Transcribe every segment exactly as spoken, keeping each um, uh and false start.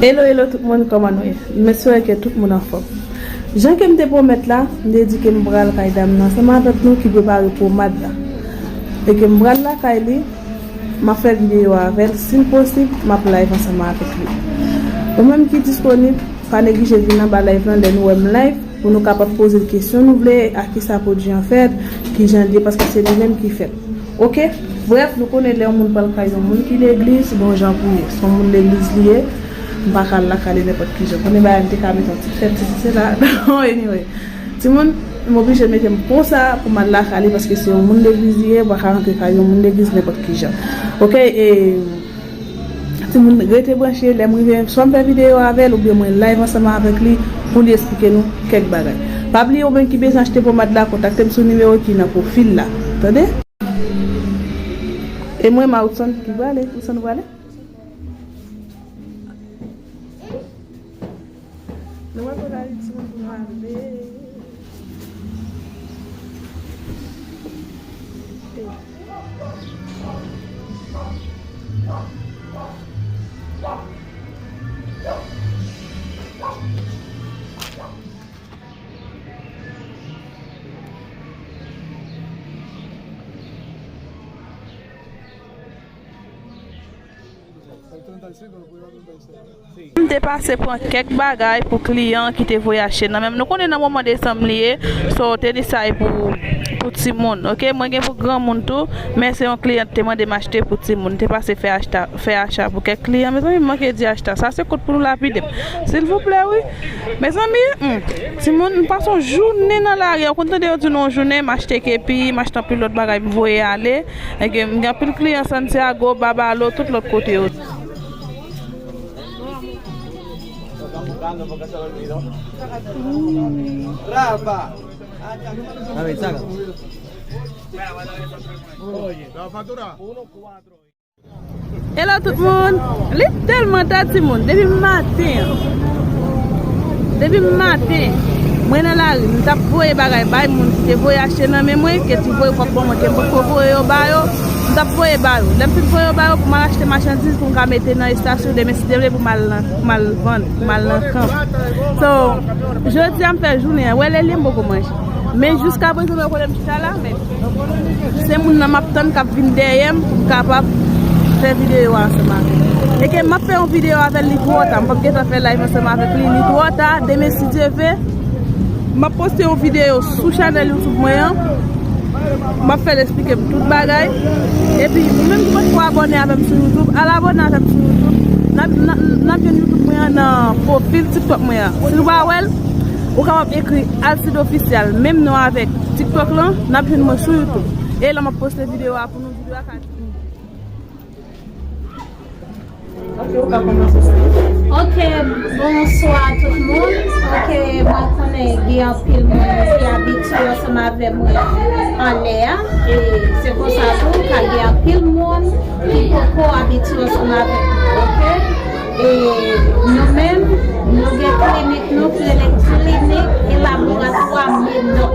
Hello, hello tout moun, kòman nou ye? M espere ke tout moun anfòm. Jan ke m te pwomèt la, m te di ke m pral kay dam nan ansanm avèk nou ki prepare pomad la. E ke m pral lakay li, m ap fè videyo avè l, si l posib, m ap live ansanm avèk li. Ou menm ki disponib, pa neglije vin anba live lan lè nou wè m live, pou nou kapab poze l kesyon nou vle, a ki sa pwodui an fèt, ki jan l ye, paske se li menm ki fè l. Oke? Brèf, nou konnen lè yon moun pral kay yon moun ki legliz, bon jan pou ye. Se yon moun legliz li ye, m pa ka al lakay li nenpòt ki jan. Konnen bagay m te ka mete yon ti fèt, ti, ti, sela. Anyway, timoun, m oblije mete m konsa pou m al lakay li, paske se yon moun legliz li ye, m pa ka rantre kay yon moun legliz nenpòt ki jan. Oke? E, Timoun, rete branche, lè m rive, swa m fè videyo avè l, oubyen mwen live ansanm avèk li pou li esplike nou kèk bagay. Pa bliye, ou menm ki bezwen achte pomad la, kontakte m sou nimewo ki nan pwofil la. Tande? E mwen, Maritson ki prale. Maritson, ou prale? Nou wè pou la li timoun pou nou ale. M te pase pran kèk bagay pou kliyan ki te voye achte nan men m. Nou konnen nan moman desanm li ye, so te ni sa e pou, pou timoun, oke? Mwen gen pou granmoun tou, men se yon kliyan te mande m achte pou timoun. M te pase fè achta, fè acha pou kèk kliyan. Mezanmi, m manke di achta. Sa se kout pou nou lapide m. Silvouplè, wi. Mezanmi, hmm, timoun, m pase yon jounen nan lari a. Ou konn tande yo di nou yon jounen, m achte kepi, m achte anpil lòt bagay, m voye ale. Enke m gen anpil kliyan Santiago, Babalo, tout lòt kote yo. Hello tout moun. Li tèlman ta timoun. Depi maten an. Depi maten. Mwen nan lari. M t ap voye bagay bay moun ki te voye achte nan men mwen. Ke ti voye kòb ban mwen ke m poko voye yo ba yo. M t ap voye ba yo. Lè m fin voye yo ba yo pou m al achte machandiz pou m ka mete nan estasyon demen si Dye vle pou m al nan, pou m al vann, pou m al nan kan. So, jodi a m fè jounen an. Wè lè li m poko manje. Men jiskaprezan mwen konnen m chita la, men se moun nan m ap tann k ap vin dèyè m pou m kapab fè videyo a ansanm avè l. E ke m ap fè yon videyo avè l, li twò ta. M p ap gentan fè live ansanm avèk li, li twò ta. Demen, si Dye vle, m ap poste yon videyo sou chanèl YouTube mwen an. M ap fè l esplike m tout bagay. Epi, ou menm ki poko abòne avè m sou YouTube, al abòne avè m sou YouTube. N ap, n ap, n ap jwenn YouTube mwen an nan pwofil TikTok mwen an. Si nou pa wè l, ou kapab ekri Alcide Official, menm non avèk TikTok lan, n ap jwenn mwen sou YouTube. E lè m ap poste videyo a pou nou, videyo a ka. Ok, bonswa tout moun. Ok, mwen konnen gen anpil moun ki abitye ansanm avè mwen anlè a. E se konsa tou, ka gen anpil moun ki poko abitye ansanm avè mwen. Ok? E nou menm, nou gen klinik nou ki rele Klinik e Laboratwa Menòt.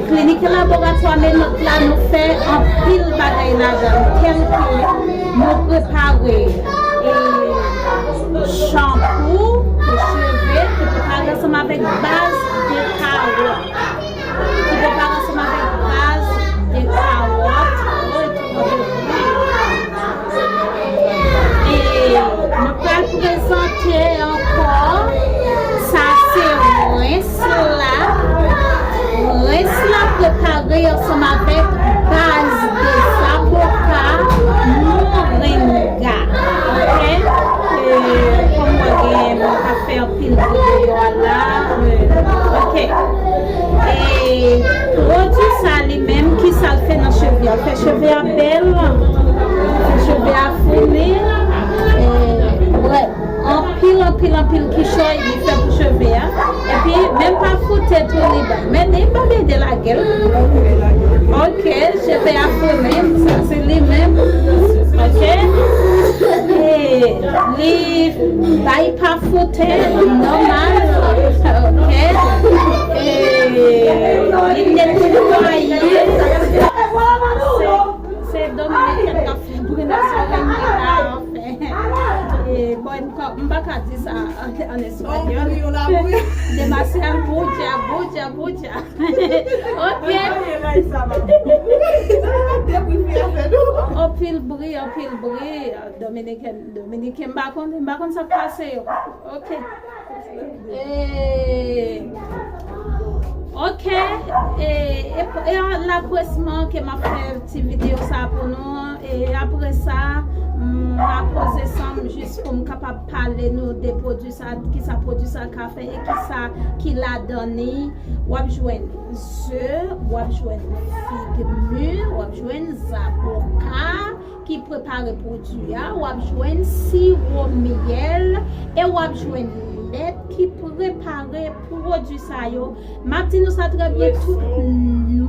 Klinik e Laboratwa Menòt la, nou fè anpil bagay ladan l, tèlke nou prepare, e, chanpou pou cheve, ki prepare ansanm avèk baz de kawòt. Ki prepare ansanm avèk baz de kawòt. Woy, twò de bri. E nou pral prezante ankò. Sa se rens la. Rens la prepare ansanm avèk baz de zaboka, morenga. Ok? E kòm mwen gen, mwen pa fè anpil videyo a la. E, ok. E pwodui sa li menm, ki sa l fè nan cheve a? L fè cheve a bèl, l fè cheve a founi. E, wè, anpil, anpil, anpil kichòy li fè pou cheve a. Epi, menm pa fwoute tou li bay. Men li pa bay de lagèl. Ok, cheve a founi, sa se li menm. Ok. E li bay pa fwoute, nòmal. Ok. E li netwaye. Se, se Dominiken k ap fè bri nan zòrèy mwen la, anfen. E, bon, m pa ka di sa an, an espanyòl. Demasiado bulla, bulla, bulla. Ok. Anpil bri, anpil bri. Dominiken, Dominiken, m pa konn, m pa konn sa k pase yo. Ok. E, ok. E, e, e an lapresman ke m ap fè ti videyo sa pou nou. E apre sa, m a poze san m jis pou m kapab pale nou de pwodui sa, kisa pwodui sa ka fè e kisa ki ladan li. W ap jwenn ze, w ap jwenn fig mi, w ap jwenn zaboka ki prepare pwodui a, w ap jwenn siwo myèl e w ap jwenn lèt ki prepare pwodui sa yo. M ap di nou sa trè byen, tout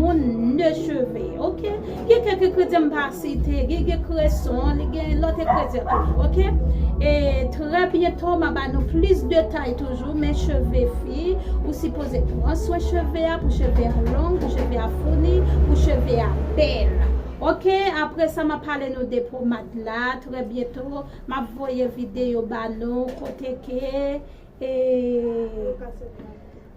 moun ne cheve, ok? Gen kèk engredyan m pa site, gen, gen kreson, li gen lòt engredyan toujou, ok? E trè byento, m a ba nou plis detay toujou, men cheve fi, ou sipoze pran swen cheve a, pou cheve a long, pou cheve a founi, pou cheve a bèl. Ok, apre sa, m a pale nou de pomad la, trè byento, m ap voye videyo ba nou, kote ke, e,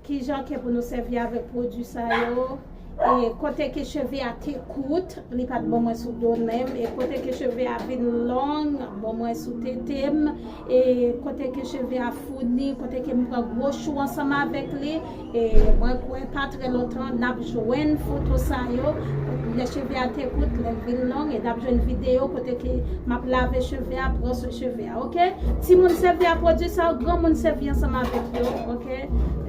kijan ke pou nou sèvi avèk pwodui sa yo. E kote ke cheve a te kout, li pa t bon mwen sou do menm. E kote ke cheve a vin long, bon mwen sou tete m. E kote ke cheve a founi, kote ke m pran gwo chou ansanm avèk li. E mwen kwè pa trè lontan, n ap jwenn foto sa yo. Lè cheve a te kout, lè l vin long, e n ap jwenn videyo kote ke m ap lave cheve a, pran swen cheve a, ok? Timoun sèvi a pwodui sa yo, granmoun sèvi ansanm avèk yo, ok?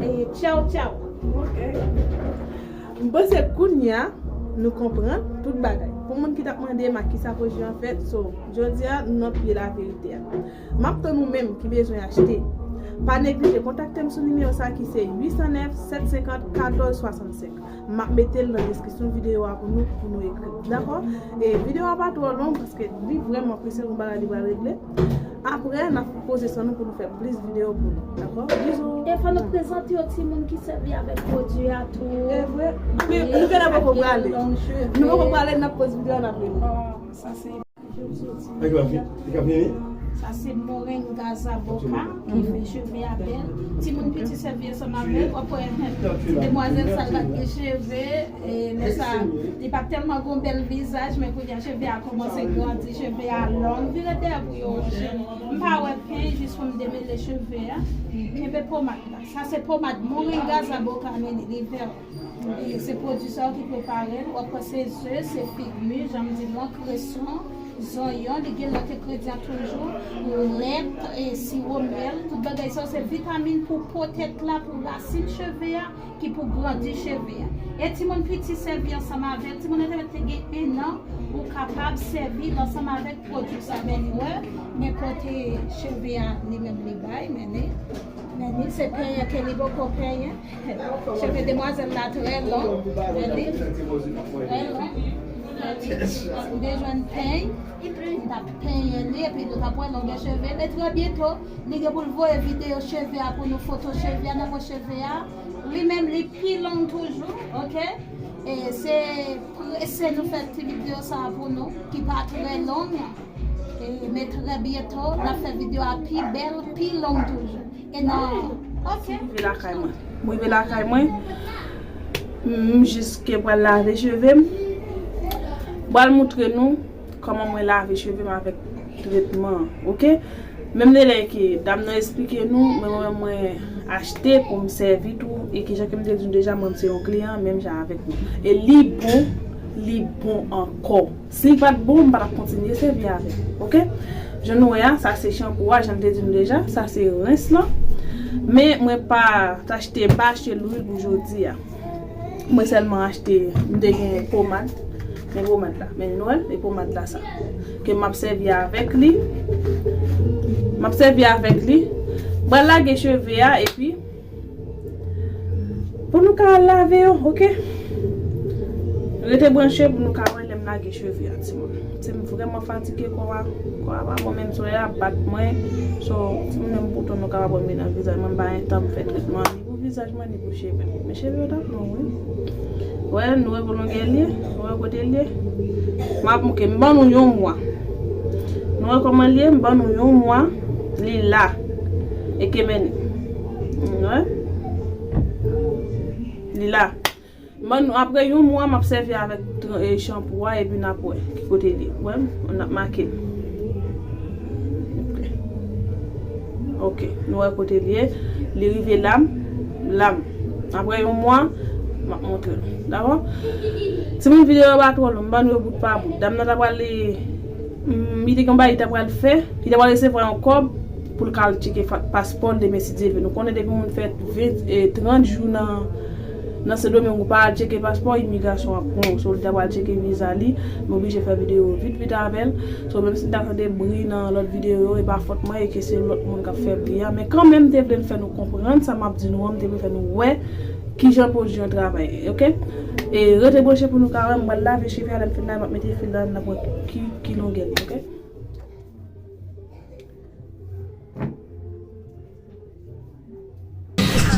E tchaw, tchaw. Ok. M panse kounye a, nou konprann tout bagay. Pou moun ki t ap mande m a kisa pwodui an fèt, so, jodi a, nou nan pye laverite a. M ap tann ou menm ki bezwen achte. Pa neglije kontakte m sou nimewo sa ki se uit san nèf, sèt senkant, katòz swasannsenk. M ap mete l nan deskripsyon videyo a pou nou, pou nou ekri. Dakò? E videyo a pa twò long paske li vrèman prese, yon bagay li pral regle. Apre, n ap poze san nou pou nou fè plis videyo pou nou. Dakò? Bizou. E fò nou prezante yo timoun ki sèvi avèk pwodui a tou. E vre? Wi, nou genlè poko prale. Nou poko prale, n ap poze videyo, n ap rele. Bon, sa se Sa se moringa zaboka ki fè cheve a bèl. Timoun piti sèvi ansanm avè l. W ap wè ti demwazèl sa l pa t gen cheve. E lè sa, li pa t tèlman gon bèl vizaj, men kounye a cheve a kòmanse grandi, cheve a long. Vire dèyè pou yo wè cheve. M pa wè peny, jis pou m demele cheve a. Kenbe pomad la. Sa se pomad moringa zaboka, men li vè. E se pwodui sa yo ki prepare l. W ap wè se ze, se fig mi, jan m di nou an, kreson, zonyon, li gen lòt engredyan toujou, lèt, e siwo myèl, tout bagay sa yo se vitamin pou po tèt la, pou rasin cheve a, ki pou grandi cheve a. E timoun piti sèvi ansanm avè l, timoun entèmèt te gen en an, ou kapab sèvi l ansanm avèk pwodui sa, men nou wè, men kote cheve a, li menm li bay, men li, men li, se penyen ke li poko penyen. Cheve demwazèl la trè long, men li trè long, men li, ou te jwenn peny, ou t ap penyen li, epi nou t ap wè longè cheve, men trè byento, li gen pou l voye videyo cheve a pou nou, foto cheve a, n ap wè cheve a, li menm li pi long toujou, ok? E se prese nou fè ti videyo sa a pou nou, ki pa trè long, e, men trè byento, n ap fè videyo a pi bèl, pi long toujou. E nan, ok. Rive lakay mwen. M rive lakay mwen. M jis ke pral lave cheve m. Pral moutre nou kòman mwen lave cheve m avèk tretman an, ok? Menm de lè ke dam nan esplike nou, men mwen, mwen achte pou m sèvi tou, e kijan ke m te di nou deja, mwen se yon kliyan, menm jan avèk nou. E li bon, li bon ankò. Si l pa t bon, m pa t ap kontinye sèvi avè l, ok? Jan nou wè a, sa se chanpou a, jan m te di nou deja, sa se rens lan. Men mwen pa t achte, m pa achte lwil pou jodi a. Mwen sèlman achte, m te gen pomad. Men pomad la, men nou wè l, e pomad la sa. Ke m ap sèvi avèk li. M ap sèvi avèk li. M pral lage cheve a, epi Pou nou ka al lave yo, ok? Rete branche pou nou ka wè lè m lage cheve a, timoun. Se m vrèman fatige, kò a, kò a pa bon, menm solèy la ap bat mwen. So, timoun, menm bouton nou kapab wè m gen nan vizaj mwen, m pa gen tan pou fè tretman an, ni pou vizaj. Sa j mande pou cheve m. Men cheve yo t ap long, wi. Wè, nou wè pou longè l ye? Nou wè kote l ye? M ap, ok, m ban nou yon mwa. Nou wè kòman l ye? M ban nou yon mwa. Li la. Eke men. Wè. Li la. M ban nou, apre yon mwa, m ap sèvi avèk tran-, e, chanpou a, epi n ap wè ki kote l ye. Wè, n ap make l. Ok. Ok, nou wè kote l ye. Li rive la, la. Apre yon mwa, m ap montre nou. Dakò? Timoun, videyo yo pa twò long, m ban nou yo bout pa bout. Dam nan ta pral, mm, li te gen yon bagay li ta pral fè. Li ta pral resevwa yon kòb pou l ka al tcheke fa-, paspò l demen, si Dye vle. Nou konnen depi moun fè ven, e, trant jou nan, nan Sendomeng, ou pa al tcheke paspò, imigrasyon ap pran w. So, li ta pral tcheke viza li, m oblije fè videyo vit vit avè l. So, menm si n ta tande bri nan lòt videyo yo, e pa fòt mwen, e ke se lòt moun k ap fè bri a. Men kanmenm, m te vle m fè nou konprann sa m ap di nou an, m te vle fè nou wè kijan pwodui an travay, ok? E rete branche pou nou ka wè, m pral lave cheve a, lè m fin lave, m ap mete fil la, n ap wè ki, ki longè li, ok?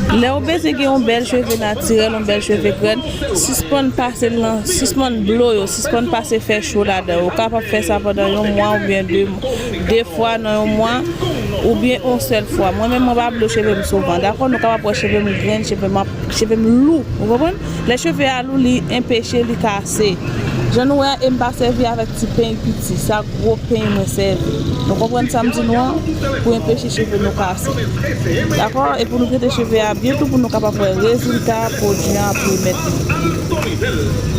Lè w bezwen gen yon bèl cheve natirèl, yon bèl cheve grèn, sispann pase l nan, sispann blo yo, sispann pase fè cho ladan yo. Ou kapab fè sa pandan yon mwa oubyen de, de fwa nan yon mwa, oubyen yon sèl fwa. Mwen menm, mwen pa blo cheve m souvan, dakò? Nou kapab wè cheve m grèn, cheve m ap, cheve m lou, ou konprann? Lè cheve a lou, li enpeche li kase. Jan nou wè a, e m pa sèvi avèk ti peny piti, sa gwo peny mwen sèvi. Nou konprann sa m di nou an? Pou enpeche cheve nou kase. Dakò? E pou nou trete cheve a byen tou, pou nou kapab wè rezilta pwodui an ap remèt nou.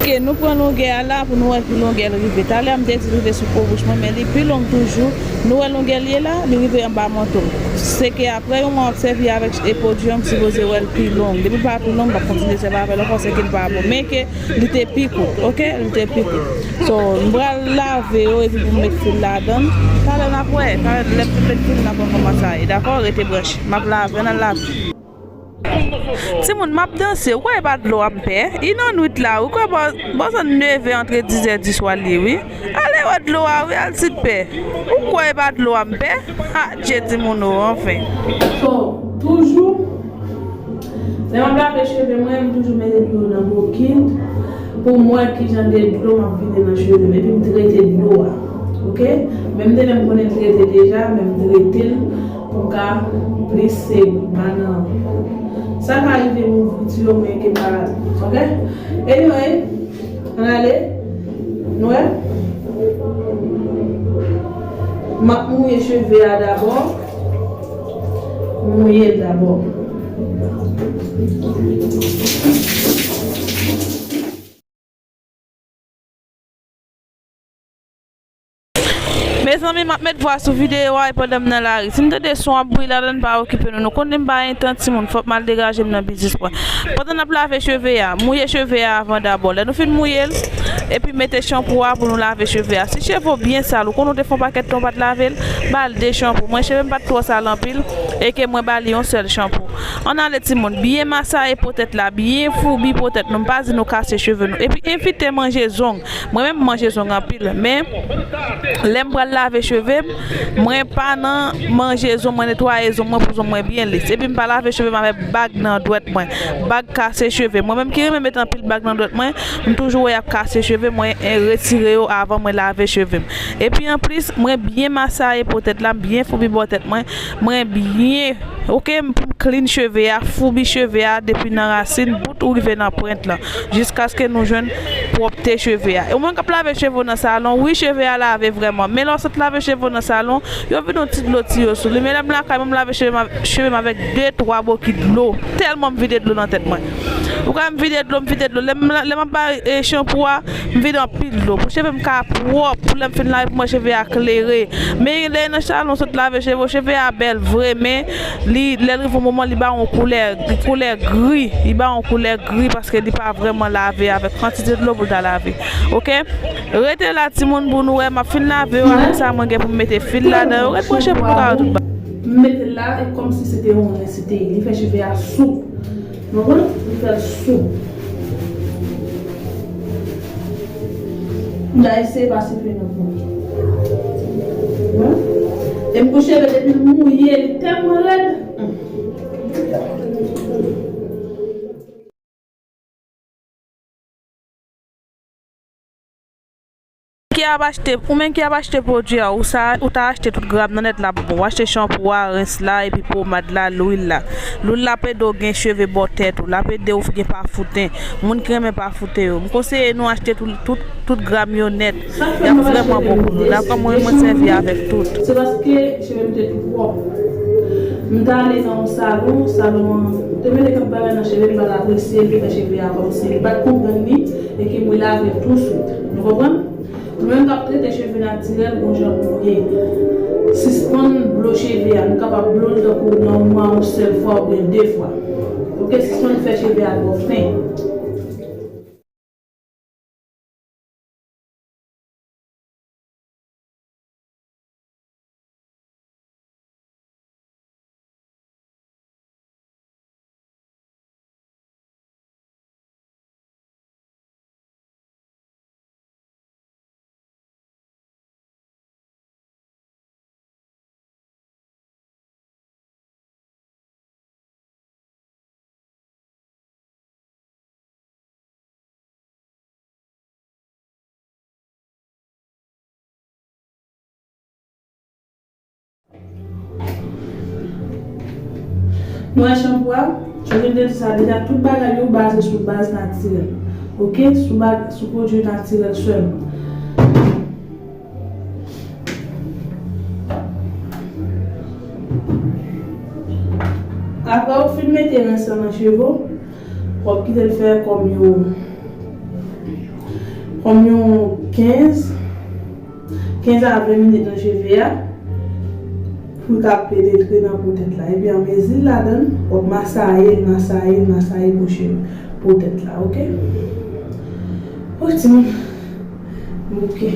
Ok, nou pran longè a la pou nou wè ki longè l rive. Talè a m te di l rive sou po bouch mwen, men li pi long toujou. Nou wè longè l ye la, li rive anba manto m. Se ke apre yon mwa w ap sèvi avèk e pwodui an, m sipoze wè l pi long. Depi l pa pi long, m p ap kontinye sèvi avè l ankò, se ke l pa bon. Men ke li te pi kout, ok? Li te pi kout. So, m pral lave yo epi pou m met fil ladan l. Talè n ap wè, talè lè m fin met fil, n ap wè kòman sa ye, dakò? Rete branche. M ap lave, ann al lave. Timoun, m ap danse, ou kwè e pa dlo a m pè? I nan nwit la, ou kwè bò, bò zòn neve antre dizè di swa l ye, wi. Ale wè dlo a, wi, al ti pè. Ou kwè e pa dlo a m pè? Ha, Dye di moun o, anfen. So, toujou, lè m ap lave cheve mwen, m toujou mete dlo nan bokit pou m wè kijan de dlo m ap vide nan cheve m, epi m trete dlo a. Ok? Menm de lè m konnen l trete deja, men m trete l pou m ka plis segi. Sa ka rive m ouvri tiyo, men ke m pa, ok? Anyway, ann ale. Nou wè? M ap mouye cheve a dabò. Mouye l dabò. Mezanmi, m ap met vwa sou videyo a e pandan m nan lari. Si n tande son ap bri ladan, pa okipe nou. Nou konnen m pa gen tan, timoun, fòk m al degaje m nan biznis mwen. Pandan n ap lave cheve a, mouye cheve a avan dabò. Lè nou fin mouye l, epi mete chanpou a pou nou lave cheve a. Si cheve w byen sal, ou konnen w te fè yon pakèt tan w pa t lave l, ba l de chanpou. Mwen, cheve m pa t twò sal anpil, e ke mwen ba li yon sèl chanpou. Ann ale, timoun, byen masaye po tèt la, byen foubi po tèt nou. M pa di nou kase cheve nou. Epi evite manje zong. Mwen menm, m manje zong anpil, men lè m pral lave cheve m, mwen pa nan manje zong, mwen netwaye zong mwen pou zong mwen byen lis. Epi m pa lave cheve m avèk bag nan dwèt mwen. Bag kase cheve. Mwen menm ki renmen met anpil bag nan dwèt mwen, m toujou wè y ap kase cheve, mwen, eh, retire yo avan mwen lave cheve m. Epi anplis, mwen byen masaye po tèt la, m byen foubi bò tèt mwen, mwen byen Ok, m clean cheve a, foubi cheve a depi nan rasin bout ou rive nan pwent lan, jiskaske nou jwenn pwòpte cheve a. E ou menm k ap lave cheve w nan salon, wi, cheve a lave vrèman. Men lè w sot lave cheve w nan salon, yo vide yon ti dlo tiyo sou li. Men lè m lakay mwen, m lave cheve m, cheve m avèk de, twa bokit dlo. Tèlman m vide dlo nan tèt mwen. Ou ka m vide dlo, m vide dlo. Lè m, lè m ap bay, e, chanpou a, m vide anpil dlo. Pou cheve m ka pwòp, pou lè m fin lave pou mwen cheve a klere. Men lè nan salon sot lave cheve w, cheve a bèl vre, men li, lè l rive yon moman, li ba yon koulè, koulè gri. Li ba yon koulè gri paske li pa vrèman lave avèk kantite dlo pou l ta lave. Ok? Rete la, timoun, pou nou wè. M ap fin lave yo, apre sa, mwen gen pou m mete fil ladan yo. Ret branche pou nou ka wè tout bagay. M mete l la, e kòmsi se te yon ren, se te, li fè cheve a soup. Nou konn? Li fè l soup. M ta eseye pase pen nan pou li. Wi. E m gon cheve depi l mouye, li tèlman rèd. Ki ap achte, ou menm ki ap achte pwodui a, ou sa, ou ta achte tout gram nan nèt la pou bon. Ou achte chanpou a, rens la, epi pomad la, lwil la. Lwil la ap ede w gen cheve bò tèt ou, l ap ede w gen pa fouten. Moun ki renmen pa fouten yo. M konseye nou achte tout, tout, tout gram yo nèt. Y ap vrèman bon pou nou. Daprè mwen, mwen sèvi avèk tout. Se paske cheve m te twò pwòp. M t ale nan yon salon, salon an te mete kèk bagay nan cheve m, m pa t apresye l, te fè cheve a kòmsi li pa t konprann li, e ke m relave l touswit. Nou konprann? Nou menm k ap trete cheve natirèl, gon jan pou ye. Sispann blo cheve a, nou kapab blo l tankou nan yon mwa yon sèl fwa oubyen de fwa. Oke, sispann fè cheve a twò fen. Nou wè chanpou a, jan nou te di sa deja, tout bagay yo baze sou baz natirèl. Oke? Sou ba-, sou pwodui natirèl sèlman. Apre w fin mete rens lan nan cheve w, w ap kite l fè kòm yon, kòm yon kenz, kenz a ven minit nan cheve a, pou l ka penetre nan po tèt la. Epi anmezi l ladan l, w ap masaye l, masaye l, masaye po cheve, po tèt la, oke? O timoun, m bouke.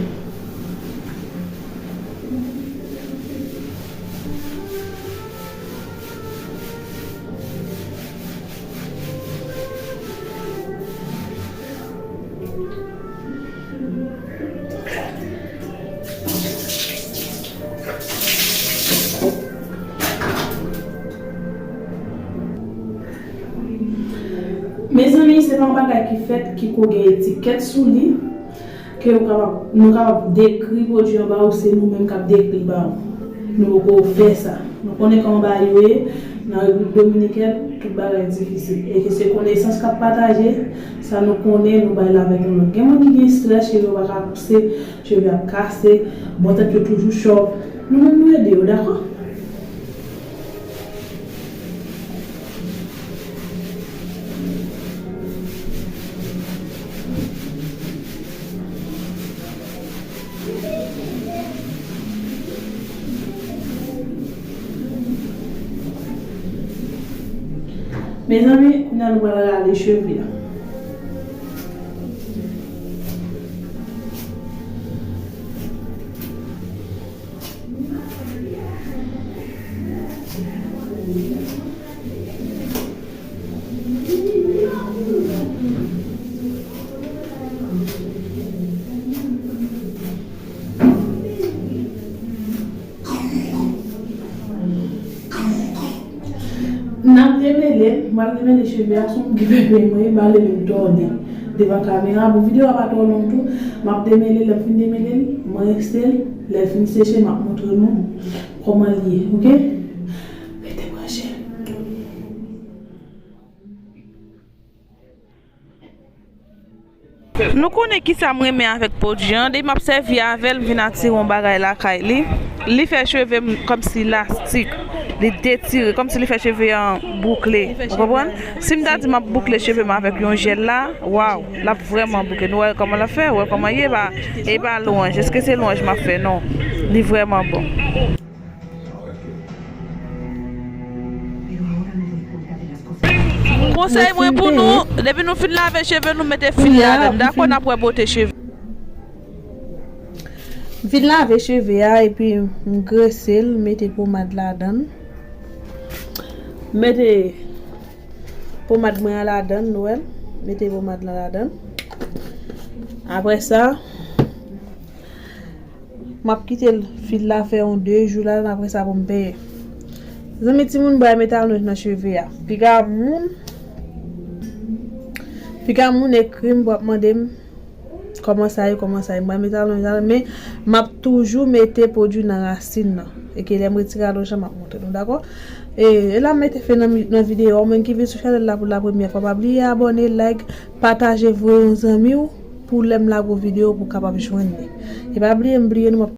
Mezanmi, se pa yon bagay ki fèt, ki ko gen etikèt sou li, ke ou kapab, nou kapab dekri pwodui an ba ou, se nou menm k ap dekri l ba ou. Nou poko fè sa. Nou konnen kòman bagay yo ye, nan Repiblik Dominikèn, tout bagay difisil. E ke se konesans k ap pataje, sa nou konnen, nou bay l avèk yon lòt. Gen moun ki gen estrès, cheve yo pa ka pouse, cheve ap kase, bò tèt yo toujou chòv. Nou menm nou ede yo, dakò? Mezanmi, kounye a nou pral rale cheve a. N ap demele l, m ap demele cheve a, se yon moun ki pepe mwen, m ale menm tòde devan kamera. Bon, videyo a pa twò long tou, m ap demele l, lè m fin demele l, m rense l, lè l fin seche, m ap montre nou kòman l ye, oke? Rete branche. Nou konnen kisa m renmen avèk pwodui an, depi m ap sèvi avè l, m vin atire yon bagay lakay li. Li fè cheve m kòmsi lastik, li detire, kòmsi li fè cheve an boukle. Ou konprann? Si m ta di m ap boukle cheve m avèk yon jèl la, waw, l ap vrèman boukle. Nou wè kòman l ap fè, wè kòman ye, pa, e pa lwanj. Èske se lwanj m ap fè? Non. Li vrèman bon. Konsèy mwen pou nou, depi nou fin lave cheve, nou mete fil ladan l. Dakò, n ap wè bote cheve. M fin lave cheve a, epi m grese l, mete pomad ladan l. Mete pomad mwen an ladan l, nou wè l. Mete pomad lan ladan l. Apre sa, m ap kite l, fil la fè yon de jou la, apre sa pou m penyen. Zanmi, timoun, bwa metal nou nan cheve a. Piga moun, piga moun ekri m pou ap mande m kòman sa ye, kòman sa ye. Mwen mete alonj la, men m ap toujou mete pwodui nan rasin nan. E ke lè m retire alonj la, m ap montre nou, dakò? E, e la m mete fen nan, nan videyo, mwen ki vin sou chanèl la pou la premyè fwa, pa bliye abòne, like, pataje, voye yon zanmi w pou lè m lage yon videyo pou w kapab jwenn li. E pa bliye, m bliye nou, m ap